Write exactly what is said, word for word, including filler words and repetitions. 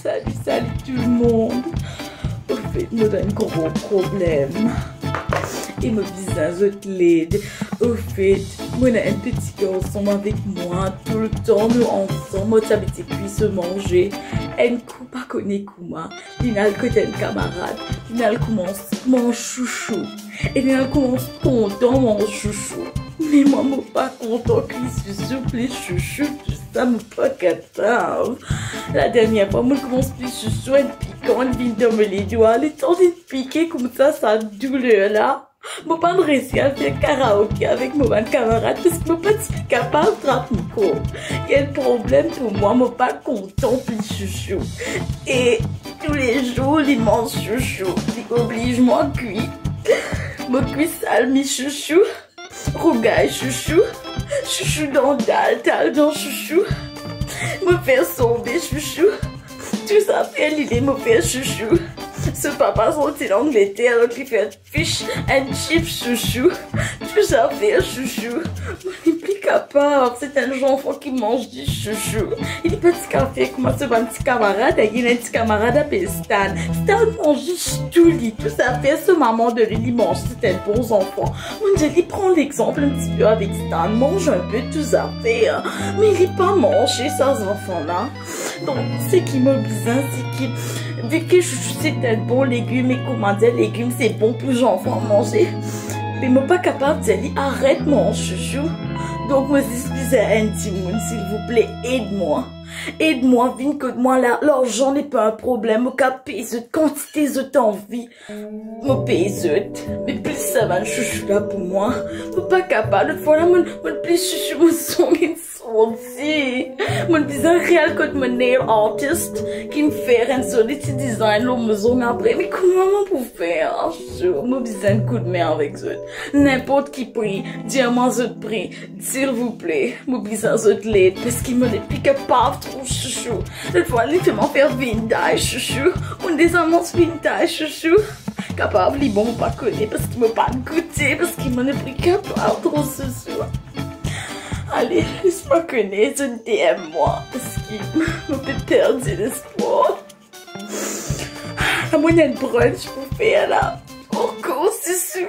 Sali, sali tou lemonn. Ofet, mo dan enn gro problem e mo bizin zot led. Ofet, mo ena enn peti garson avek mwa, toultan nou ansam, mo ti abitie kwi so manze. Enn kou, pa kone kouma, li'nn al kot enn kamarad, li'nn al koumans manz sousou. E li'nn al koumans kontan manz sousou. Me mwa, mo pa kontan kwi sousou, pli sousou, tousala, mo pa kapav. Ladernie fwa, mo koumans pli sousou, enn pikan vinn dan mo ledwa, letan li'nn pike koumsa, sa douler la. Mo pa'nn resi al fer karaoke avek mo bann kamarad, parski mo pa ti kapav trap mikrob. Enn problem pou mwa, mo pa kontan pli sousou. E toulezour, li manz sousou, li obliz mwa kwi. Mo kwi salmi sousou, rougay sousou, sousou dan dal, dal dan sousou. Mo fer sorbe sousou. Tou zafer li, li mo fer sousou. So papa sorti Langleter, alor li fer fish and chips sousou. Tou zafer sousou. Mo nepli kapav. Se enn zanfan ki manz zis sousou. Li pa ti kapav fer kouma so bann ti kamarad. Ena enn ti kamarad apel Stan. Stan manz zis tou li. Tou zafer so mama donn li, li manz. Se enn bon zanfan. Mo dir li, pran lexanp enn tipe avek Stan. Manz enn pe tou zafer. Me li pa manze, sa zanfan la. Donk, seki mo bizin, seki, vi ki sousou se enn bon legim, e koumadir legim se bon pou zanfan manze, me mo pa kapav dir li aret manz sousou. Donk, mo zis bizin enn dimoun, silvouple, ed mwa. Ed mwa, vinn kot mwa la, larzan li pa enn problem, mo kapav pey zot kantite zot anvi. Mo pey zot, me plis sa bann sousou la pou mwa. Mo pa kapav, lot fwa la, mo, mo pli sousou, mo zong inn sorti. Mo bizin al kot mo nail artist, ki'nn fer enn zoli ti design lor mo zong apre. Me kouma mo pou fer? So, mo bizin koudme avek zot. Ninport ki pri, dir mwa zot pri. Silvouple, mo bizin zot led, parski mo nepli kapav trouv sousou. Lot fwa, li fer mwa fer vintage sousou. Mo deza manz vintage sousou. Kapav li bon, mo pa kone, parski mo pa'nn goute, parski mo nepli kapav trouv sousou. Ale, les mwa kone, zot D M mwa, parski mo pe perdi lespwar. Ena enn brunch pou fer la. Ankor sousou.